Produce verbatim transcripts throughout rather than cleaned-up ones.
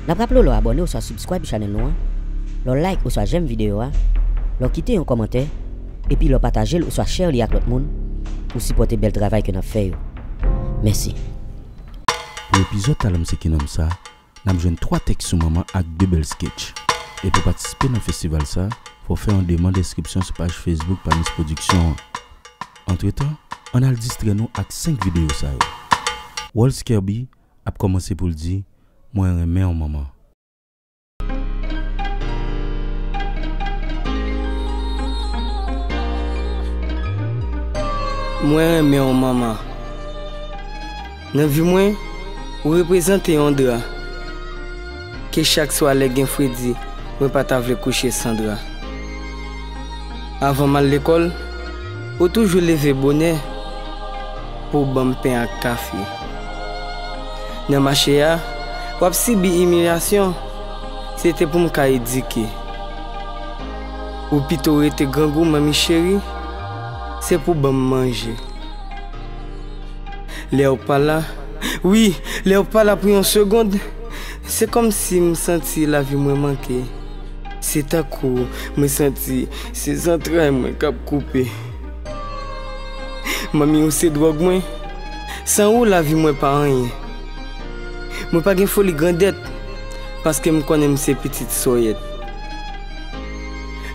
N ap raple w lè w abòne oswa subscribe channel nou an, lè w like oswa j'aime videyo a, lè w kite yon kòmantè, epi lè w pataje l oswa share li ak lòt moun pou sipòte bèl travay ke n ap fè yo. Mèsi. Pou epizòd Talan m se kinòm sa, n ap jwenn twa tèks sou manman ak de bèl sketch. E pou patisipe nan festival sa, fò w fè yon demann enskripsyon sou paj Facebook Palmis Production an. Antretan, ann al distrè nou ak senk videyo sa yo. Walls Kirby ap kòmanse pou l di, "Mwen renmen w, manman." Mwen renmen w, manman. Nan vi mwen, ou reprezante yon dra. Ke chak swa lè gen fredi, mwen pa ta vle kouche san dra. Avan m al lekòl, ou toujou leve bonè pou w ban m pen ak kafe. Nan mache a, w ap sibi imilyasyon, se te pou m ka edike. Ou pito rete grangou, manmi cheri, se pou ban m manje. Lè w pa la, wi, lè w pa la pou yon segonn, se kòmsi m santi lavi mwen manke. Se tankou mwen santi se zantray mwen k ap koupe. Manmi, ou se dwòg mwen. San ou, lavi mwen pa anyen. Mwen pa gen foli grandèt, paske m konnen m se pitit sòyèt.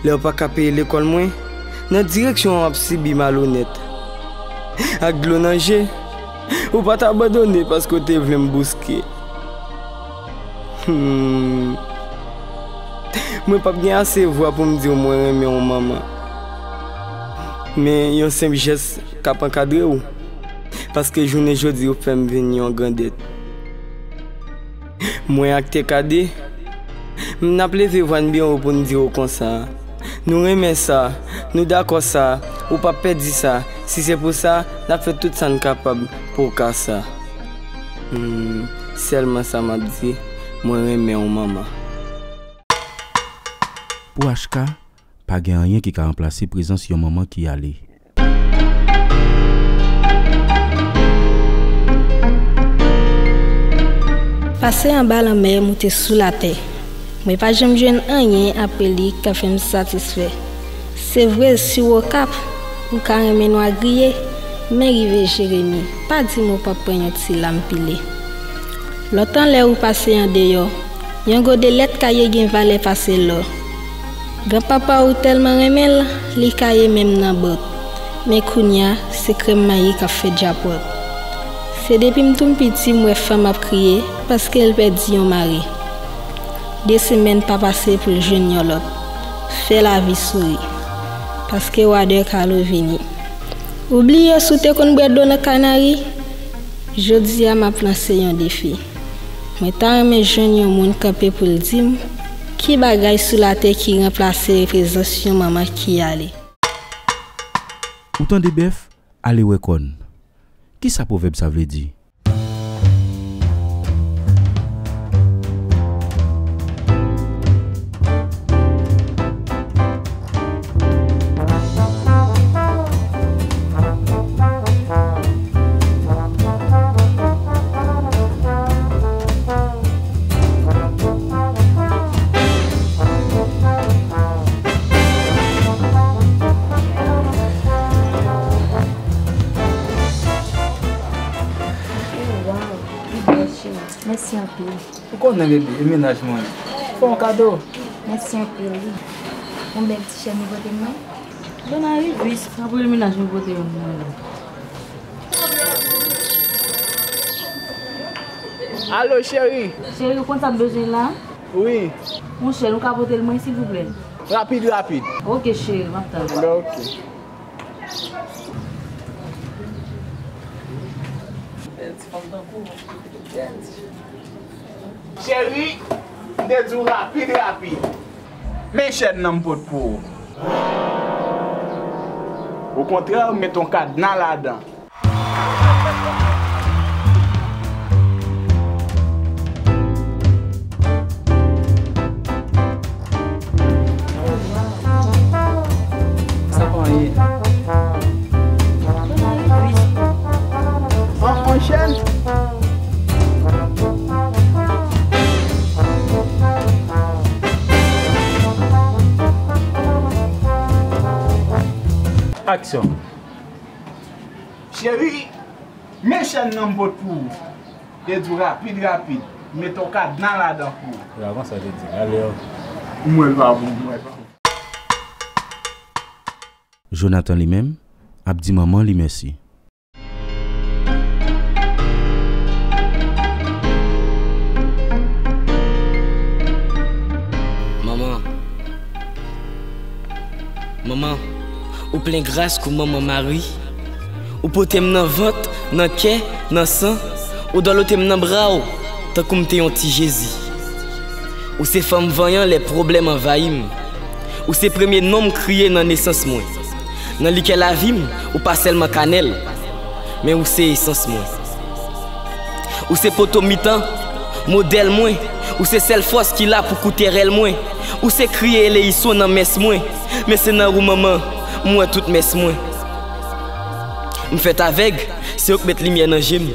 Lè w pa ka peye lekòl mwen, nan direksyon an w ap sibi malonèt. Ak dlo nan je, ou pa t abandone paske w te vle m bouske. Hmm. Mwen p ap gen ase vwa pou m di w mwen renmen w, manman. Men yon senp jès k ap ankadre w, paske jounen jodi ou fè m vin yon grandèt. Mwen ak T K D, n ap leve vwa n byen wo pou n di w konsa, nou renmen sa, nou dakò sa, ou p ap pèdi sa, si se pou sa, n ap fè tout sa n kapab pou w ka sa. Hmm, sèlman sa m ap di, mwen renmen w, manman. Pou H K, pa gen anyen ki ka ranplase prezans yon manman ki ale. Pase anba lanmè moute sou latè. Mwen pa janm jwenn anyen apre li k ka fè m satisfè. Se vre, si w Okap, ou ka renmen nwa griye, men rive Jeremi, pa di m ou p ap pran yon ti lam pile. Lontan lè ou pase andeyò, yon gode lèt kaye gen valè pase lò. Granpapa ou tèlman renmen l, li kaye menm nan bòt. Men kounye a, se krèm mayi k ap fè djapòt. Se depi m tou piti m wè fanm ap kriye paske l pèdi yon mari. De semèn pa pase pou l jwenn yon lòt. Fè lavi souri. Paske wadè kalo vini. Ou bliye si w te konn bwè dlo nan kanari? Jodi a m ap lanse yon defi. Mwen ta renmen jwenn yon moun kanpe pou l di m ki bagay sou latè ki ranplase prezans yon manman ki ale. Ou tande bèf, ale wè kòn. Kisa pwovèb sa vle di? Mèsi anpil. Ou konnen, bebe, e mennaj mwen. Fè yon kado. Mèsi anpil, wi. Yon bèl ti chèn ou pote mwen. Bon, a rive. Apre mennaj mwen pote yon mwen. Alo, cheri. Cheri, ou konn sa m bezwen la? Wi. Yon chèn, ou ka pote l mwen, silvouplè? Rapid, rapid. Ok, cheri, m ap tann. Ok. Cheri, m te di w rapid, rapid. Men chèn nan m pot pou ou. Okontrè, m met yon kadna ladan. Sa pa anyen. An, an chèn. Aksyon. Cheri, men chèn nan m pot pou ou. Te di w rapid, rapid. Mete yon kadna ladan pou ou. Avan sa te di, ale. M wè l pa bon, m wè l pa bon. Jonathan li menm ap di manman li mèsi. Manman, manman, ou plen gras kou manman Mari. Ou pote m nan vant, nan kè, nan san. Ou dòlote m nan bra w, tankou m te yon ti Jezi. Ou se fanm vanyan lè pwoblèm anvayi m. Ou se premye non m kriye nan nesans mwen. Nan likè lavi m, ou pa sèlman kanèl, men ou se esans mwen. Ou se poto mitan, modèl mwen. Ou se sèl fòs ki la pou koute rèl mwen. Ou se kriye eleyison nan mès mwen. Men se nan ou manman, m wè tout mès mwen. M fèt avèg, se ou k met limyè nan je m.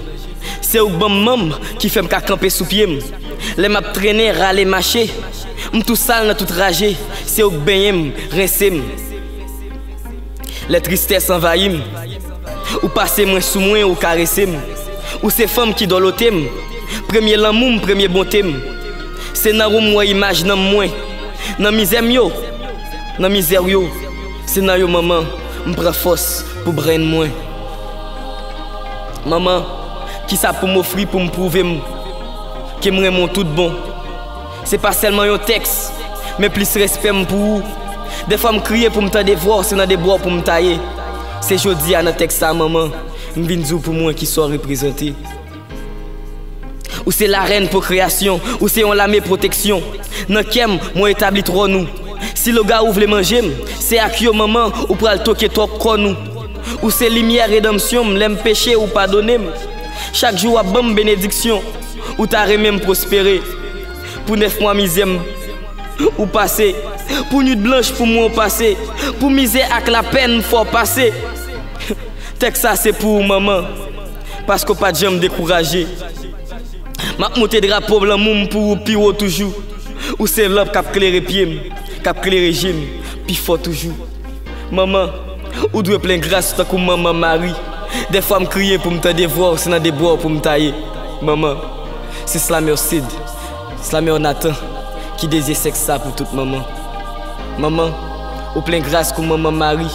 Se ou k ban m manm ki fè m ka kanpe sou pye m. Lè m ap trennen, rale, mache, m tou sal nan tout raje. Se ou k benyen m, rense m. Lè tristès anvayi m, ou pase mwen sou mwen, ou karese m. Ou se fanm ki dòlote m, premye lanmou m, premye bonte m. Se nan ou m wè imaj nanm mwen. Nan mizè m yo, nan mizè w yo, se nan yo manman m pran fòs pou brenn mwen. Manman, kisa pou m ofri pou m pwouve m ke m renmen w tout bon? Se pa sèlman yon tèks, men plis respè m pou ou. Dèfwa m kriye pou m tande vwa w, se nan de bra w pou m ta ye. Se jodi a nan tèks sa a, manman, m vin di w pou mwen kisa w reprezante. Ou se larèn pwokreyasyon, ou se yon lame pwoteksyon. Nan kè m, mwen etabli twòn ou. Si lougawou vle manje m, se ak yo, manman, ou pral toke twòp kòn ou. Ou se limyè redanmsyon m, lè m peche, ou padone m. Chak jou w ap ban m benediksyon, ou ta renmen m pwospere. Pou nèf mwa mizè m, ou pase. Pou nwit blanch pou mwen, ou pase. Pou mizè ak lapenn, m fè w pase. Tèks sa se pou ou, manman, paske w pa t janm dekouraje. M ap moute drapo lanmou m pou ou pi wo toujou. Ou se lanp k ap klere pye m, k ap klere je m pi fò toujou. Manman, ou dwe plen gras tankou manman Mari. Dèfwa m kriye pou m tande vwa w, se nan de bra w pou m ta ye. Manman, se Slameur Sid, Slameur Nathan ki dedye tèks sa pou tout manman. Manman, ou plen gras kou manman Mari.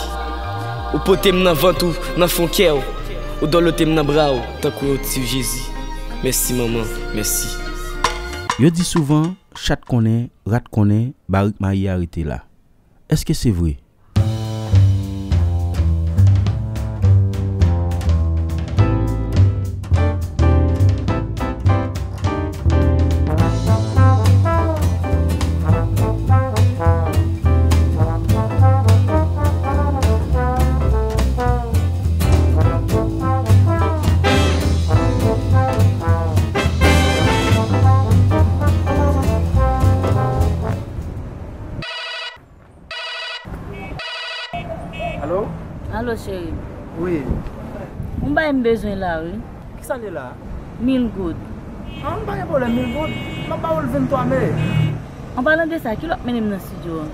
Ou pote m nan vant ou, nan fon kè w. Ou dòlote m nan bra w, tankou yon ti Jezi. Mèsi, manman, mèsi. Yo di souvan, chat konnen, rat konnen, barik mayi a rete la. Èske se vre? Alo? Alo, cheri. Wi. Yon bagay m bezwen la, wi. Kisa l ye la? Mil goud. An, pa gen pwoblèm, mil goud. M ap ba ou l venntwa me. An palan de sa, kilè w ap mennen m nan estidyo an?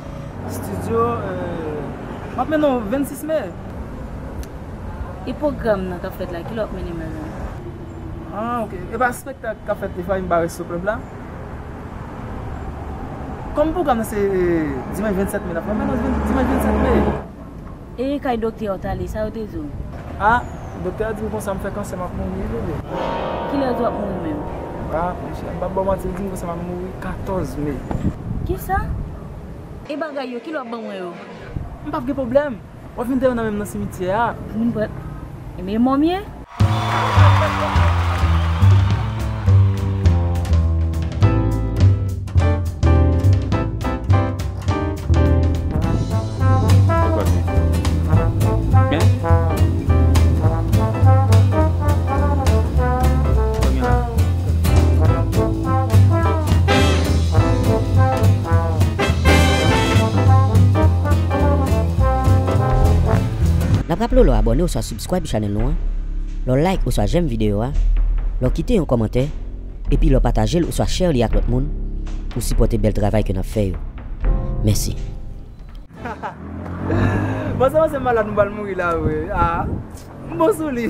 Estidyo, euh, m ap mennen w vennsis me. E pwogram nan k ap fèt la, kilè w ap mennen m la? Ah, ok. E pa espektak k ap fèt Efrayim Bares sou klèb la? Kòm pwogram nan se, eh, dimanch vennsèt me n ap fè, men non, dimanch vennsèt me. E kay doktè a w t ale, sa yo te di w? Ah, doktè a di m konsa m fè kansè, m ap mouri, wi, bebe. Kilè w di w ap mouri menm? Ah, monchè, m p ap ba w manti, li di m konsa m ap mouri katòz me. Kisa? E bagay yo, kilè w ap ban mwen yo? M p ap gen pwoblèm. W ap vin dèyè w nan menm nan simityè a. Moun pran. Ebyen, mò m ye? N ap raple w lè w abòne oswa subscribe channel nou an, lè w like oswa j'aime videyo a, lè w kite yon kòmantè, epi lè w pataje l oswa share li ak lòt moun, ou sipòte bèl travay ke n ap fè yo. Mèsi. Panse, panse malad, nou pral mouri la vre. Ah, m bon sou li.